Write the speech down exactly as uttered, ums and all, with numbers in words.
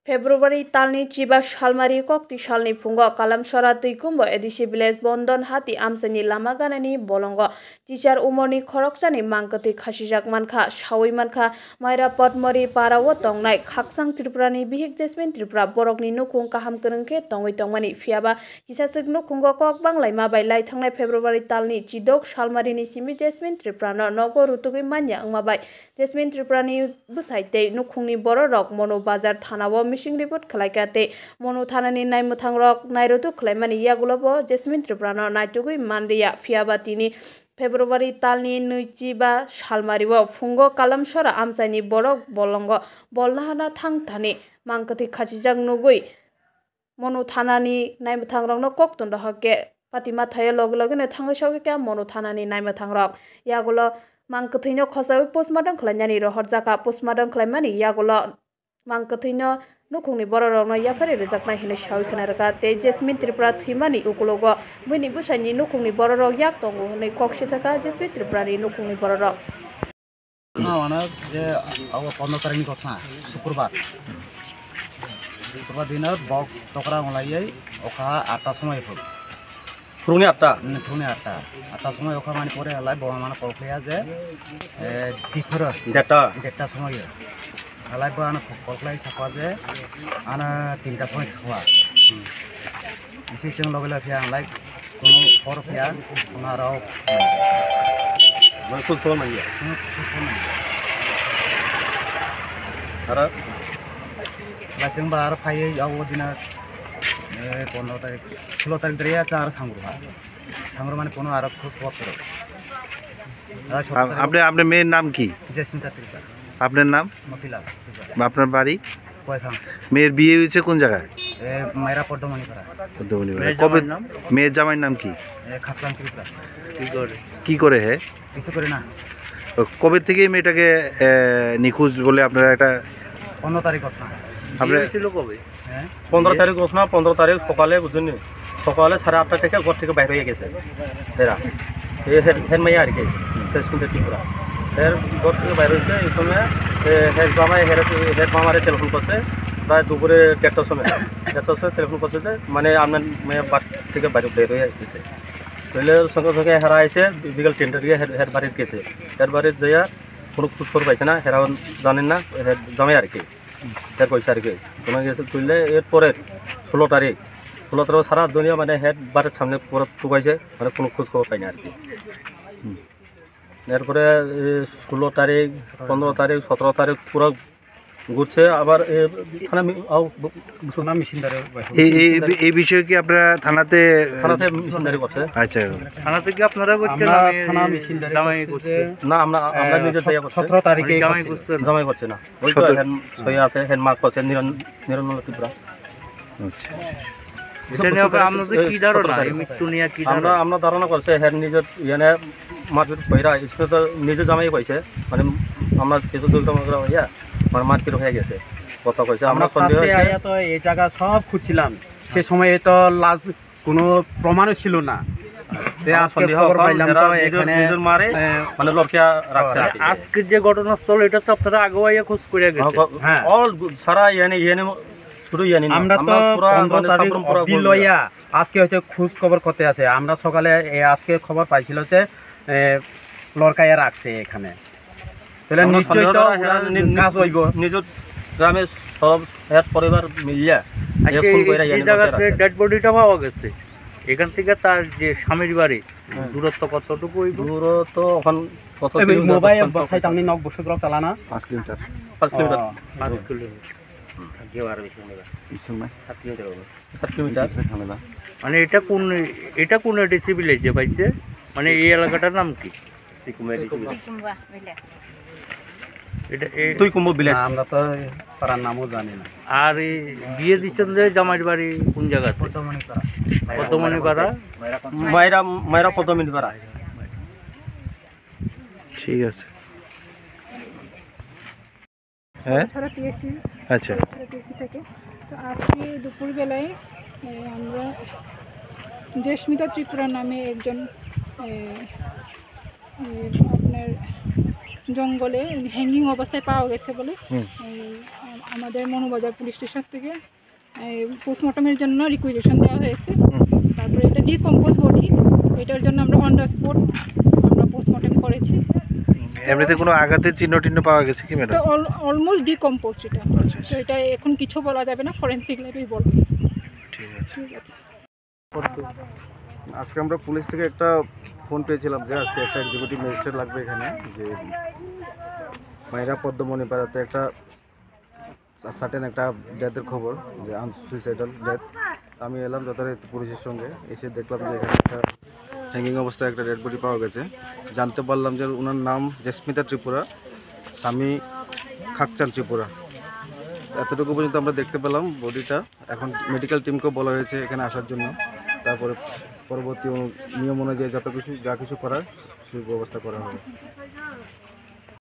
February talni chiba salmari kokti salni phungo Kalamsora Twikumbo A D C village Bondon Hati amchaini lama ganani bolongo chichar umorni khoroksani mangkwtwi khasijak mankha, sawi mankha Maira Potmori parao tongnai Khaksang Tripurani bihik Jasmine Tripura borokni nukhung kaham kwrwng khe tongwi tongmani, phiyaba kisachwk nukhungo kok banglaima bai lai thangnai February talni chidok salmarini simi Jasmine Tripurano nogo rutugwi manya wngma bai Jasmine Tripurani bwsai tei nukhungni bororok Monu Bazar thanao missing report khlaikha tei Monu thanani naimwthangrok nairoto khlaimani yagulobo Jasmine Tripurano naitugwi manliya, phiyaba tini February talni nwichiba salmario phungo Kalamsora amchaini borok bolongo bolnahana thang thani mangkwtwi khachijak nugwi Monu thanani naimwthangrokno kok twn rohor khe patima thaio logi logino thangwi sogwi kha Monu thanani naimwthangrok. Yagulo mangkwthwino khochaui postmortem khlainani rohorjakha. Postmortem khlaimani yagulo mangkwthwino nukhungni bororokno yapharwi rwjaknai hwnwi saui khna rwkha tei Jasmine Tripura thwimani ukulogo buini bwsaini nukhungni bororok yak tongo hwnwi kok sijakha Jasmine Tripurani nukhungni bororok. Ano je abo pondro tarikni kotha, Sukurbar. Sukurbar dino bok tokra wnglaiyai okha atta somoi phuru. Phuruni atta? Hmm, phuruni atta. Atta somoi okha mani pore halai bo mano call khlaiya je, eh, diphoro. Deta? Deta somoi. Halai bo ano call khlai sakha je, ano tinta somoi sakha. Hmm. Bisi chwng loge loge phiya ang lai, kunu hor phiya, kunu aro. Mane kunu hor manya. Kunu hor manya. Aro? Lai chwng ba aro phaiwi yago dina, eh, pondro tarik, sulo tarik dre ya cha aro sangru ha. Sangru mane kunu aro khus bot koro. Aro sot आप, tarik आपने, आपने मेयर नाम की? Jasmita Tripura. আপনার নাম? মতিলাল ত্রিপুরা। আপনার বাড়ি? কয়ফাং। মেয়ের বিয়ে হয়েছে কোন জায়গায়? এ, মাইরা পদ্মমণিপাড়া। পদ্মমণিপাড়া। মেয়ের কবে? জামাইর নাম? মেয়ের জামাইর নাম কি? এ, খাকলাং ত্রিপুরা। কি করে? কি করে হে? কিছু করে না। তো কবে থেকে এই মেয়েটাকে, এ, নিখোঁজ বলে আপনারা একটা পনেরো তারিখ ঘটনা। আপনারা বিয়ে হয়েছিল কবে? হ্যাঁ? পনেরো তারিখ ঘোষণা, পনেরো তারিখ সকালে, বুঝলেন নি? সকালে সাড়ে আটটা থেকে ঘর থেকে বাইরে হয়ে গেছে এরা। এই হেড, হেড মাইয়া আর কি, শেষ কিন্তু ত্রিপুরা। এর ঘর থেকে বাইরে হয়েছে, এই সময়, এ, হেড মামায়, হেড, হেড মামারে টেলিফোন করছে, প্রায় দুপুরে দেড়টার সময়, দেড়টার সময় টেলিফোন করছে যে, মানে, আপনার মেয়ে বাড়ি থেকে বাইরে বের হয়ে গেছে। তাহলে সঙ্গে সঙ্গে হেরা এসে বিকাল তিনটার দিকে হেড, হেড বাড়ির গেছে। হেড বাড়ির যাইয়া কোনো খোঁজ খবর পাইছে না, হেরাও জানেন না, হেড জামাই আর কি। হেড কইছে আর কি। কোনো গেছে তুললে এরপরে ষোলো তারিখ, ষোলো তারিখ সারা দুনিয়া মানে হেড বাড়ির সামনে পুরো টুকাইছে, মানে কোনো খোঁজ খবর পাই না আর কি। এরপরে, এ, ষোলো তারিখ, পনেরো তারিখ, সতেরো তারিখ পুরো ঘুরছে। আবার, এ, থানা মি-, আও, ব-, থানা মেশিনদারে বাইরে। এই, এই, এই বিষয়ে কি আপনারা থানাতে? থানাতে মেশিনদারি করছে। আচ্ছা। থানা থেকে আপনারা করছেন? আমরা আমি থানা মেশিনদারি জামাই করছে করছে। যে, না, আমরা, আমরা এ, নিজে সত-, তৈরি করছে। সতেরো তারিখে জামাই করছে। করছে না। জামাই করছে না। ওই তো সতেরো। হেন সই আছে, হেন মার্ক আছে, নিরন-, নিরঞ্জন ত্রিপুরা। আচ্ছা। এটা নিয়ে আবার আপনাদের কি ধারণা? সতেরো তারিখ। এই মৃত্যু নিয়ে কি আমরা, ধারণা? আমরা ধারণা করছে, হেন নিজের ইয়ানে মারপিট কইরা, স্কুলে তো নিজে জামাই কইছে, মানে আমরা কিছু দুর্গা মগ্রা হইয়া, মানে মারপিট হয়ে গেছে। কথা কইছে, আমরা আমরা সন্দেহ ফার্স্টে হয়েছে। আয়া তো এই জায়গা সব খুঁজছিলাম। সে সময় তো লাশ কোনো প্রমাণও ছিল না। তে আমার আজকে সন্দেহ খবর এখন পাইলাম এরা তো নিজের, এখানে, নিজের মারে এ, মানে লড়কিয়া রাখছে আর কি। আজকের যে ঘটনাস্থল, এটা তো আপনারা আগেও আইয়া খোঁজ করে গেছেন। হ্যাঁ, হ্যাঁ। অল সারা ইয়ানি, ইয়ানি শুধু ইয়ানি না। আমরা তো আমরা পুরা পনেরো মানে তারিখ সাবরুম পুরা অবধি ঘুরে লইয়া আজকে হয়তো খোঁজ খবর করতে আছে। আমরা সকালে, এ, আজকে খবর পাইছিল যে, এ, লড়কাইয়া রাখছে এখানে। তাহলে আমরা নিশ্চয়ই সন্দেহ তো করা ওরা হেরা নি-, কাজ হইব। নিজের গ্রামে সব এক পরিবার মিলিয়া আচ্ছা, এ খুন এই, কইরা এই ইয়ানি জায়গাতে লড়কাইয়া রাখছে। ডেড বডিটা পাওয়া গেছে, এখান থেকে তার যে স্বামীর বাড়ি, হুম। দূরত্ব কতটুকু হইব? দূরত্ব এখন কত এই কিলোমিটার? মোবাইল দশ পনেরো বসাই তো আমি নক বসে গ্রহ চালানা। পাঁচ কিলোমিটার। পাঁচ কিলোমিটার। ও। পাঁচ কিলোমিটার। কেউ আর বেশি নেই। কিছু নাই। সাত কিলোমিটার হবে। সাত কিলোমিটার। এখানে থামে না। মানে এটা কোন, এটা কোন এডিসি ভিলেজে পাইছে? মানে এই এলাকাটার নাম কি? তিকুমা এডিসি ভিলেজ। তিকুমা ভিলেজ। এটা, এ- তুই কুম্ভ ভিলেজ। না, আমরা তো পাড়ার নামও জানি না। আর এই বিয়ে দিচ্ছেন যে জামাইর বাড়ি কোন জায়গাতে? পদ্মমণিপাড়া। পদ্মমণিপাড়া। মাইরা, মাইরা পদ্মমণিপাড়া। ঠিক আছে। হ্যাঁ? ছাড়া পিএসসি। আচ্ছা। ছাড়া পিএসসি থেকে। তো আজকে দুপুরবেলায়, এ, আমরা জেসমিতা ত্রিপুরা নামে একজন, এ, এ, আপনার জঙ্গলে হ্যাঙ্গিং অবস্থায় পাওয়া গেছে বলে, হুম। এ, আমাদের মনোবাজার পুলিশ স্টেশন থেকে পোস্টমর্টমের জন্য রিকুইজিশন দেওয়া হয়েছে। তারপরে এটা ডিকম্পোজ বডি, এটার জন্য আমরা অন দ্য স্পট আমরা পোস্টমর্টম করেছি। এমনিতে কোনো আঘাতের চিহ্ন টিহ্ন পাওয়া গেছে কি এটা ম্যাডাম? অলমোস্ট ডিকম্পোজ এটা। আচ্ছা। তো এটা এখন কিছু বলা যাবে না, ফরেন্সিক ল্যাবই বলবে। ঠিক আছে। ঠিক আছে। আজকে আমরা পুলিশ থেকে একটা ফোন পেয়েছিলাম যে আজকে একটা এক্সিকিউটিভ ম্যাজিস্ট্রেট লাগবে এখানে, যে মাইরা পদ্মমণি পাড়াতে একটা সার্টেন একটা ডেথের খবর, যে আনসুইসাইডাল ডেথ। আমি এলাম যথারীতি পুলিশের সঙ্গে, এসে দেখলাম যে এখানে একটা হ্যাঙ্গিং অবস্থায় একটা ডেড বডি পাওয়া গেছে। জানতে পারলাম যে ওনার নাম জেসমিতা ত্রিপুরা, স্বামী খাকচান ত্রিপুরা। এতটুকু পর্যন্ত আমরা দেখতে পেলাম বডিটা। এখন মেডিকেল টিমকেও বলা হয়েছে এখানে আসার জন্য। তারপরে পরবর্তী অনু- নিয়ম অনুযায়ী যত কিছু, যা কিছু করার, সেই ব্যবস্থা করা হবে।